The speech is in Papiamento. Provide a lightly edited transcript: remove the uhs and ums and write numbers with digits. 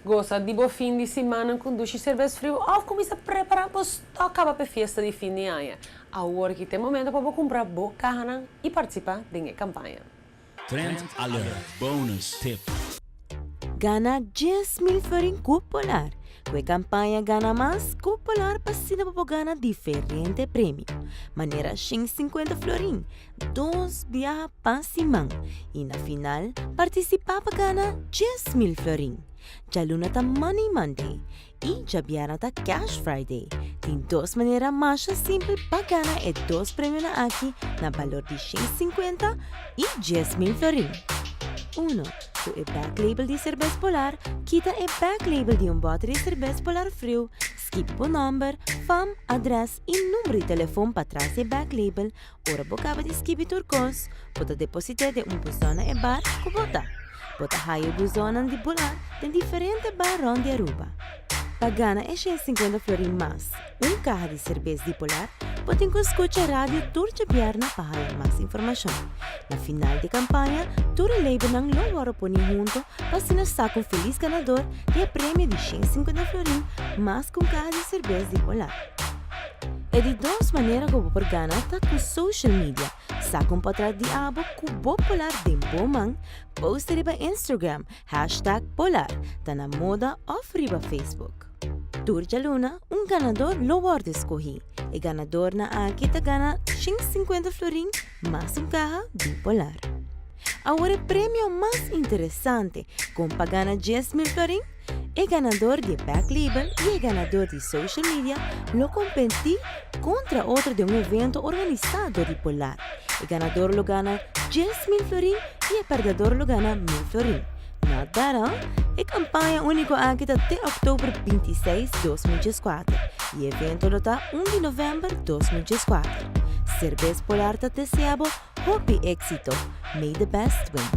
Gosa di bo fin di siman cu dushi cerbes friu of cuminsa prepara bo stock caba pa fiesta di fin di aña. Awor aki ta e momento pa bo cumpra bo cahanan y participa den e campaña. Trend Alert Bonus Tip. Gana 10,000 florin cu Polar. Cu e campaña Gana Mas cu Polar pa asina bo por gana diferente premio, manera 150 florin, dos biaha pa siman y na final participa pa gana 10,000 florin. Djaluna ta Money Monday y djabièrnè ta Cash Friday. Tin dos manera masha simpel pa gana e dos premionan aki na balor di 150 y 10,000 florin. Uno, cu e back label di cerbes Polar, kita e back label di un boter di cerbes Polar friu, skibi bo nomber, fam, adres y numero di telefon patras di e back label. Ora bo caba di skibi tur cos, bo ta deposit'é den un buzon na e bar cu bo ta. Bo ta haya e buzonnan di Polar den diferente bar rond di Aruba. Pa gana e 150 florin mas un caha di cerbes di Polar, bo tin cu scucha radio tur djabièrnè pa haya mas informacion. Na final di e campaña, tur e labelnan lo wòrdu poni hunto pa asina saca un feliz ganador di e premio di 150 florin mas cu un caha di cerbes di Polar. E di dos manera ku bo por gana ta ku social media. Saka un potret di abo ku bo Polar den bo man, post riba Instagram, #Polar ta na moda òf riba Facebook. Tur djaluna un ganador lo wòrdu skohí. E ganadornan aki ta gana 150 florin mas un kaha di Polar. Awor e premio mas interesante, kon pa gana 10,000 florin? E ganador di e back label y e ganador di social media lo competi contra otro den un evento organisa dor di Polar. E ganador lo gana 10,000 florin y e perdedor lo gana 1000 florin. Not bad, huh? E campaña unico aki ta te october 26, 2014 y e evento lo ta 1 di november 2014. Cerbes Polar ta desea bo hopi exito. May the best win.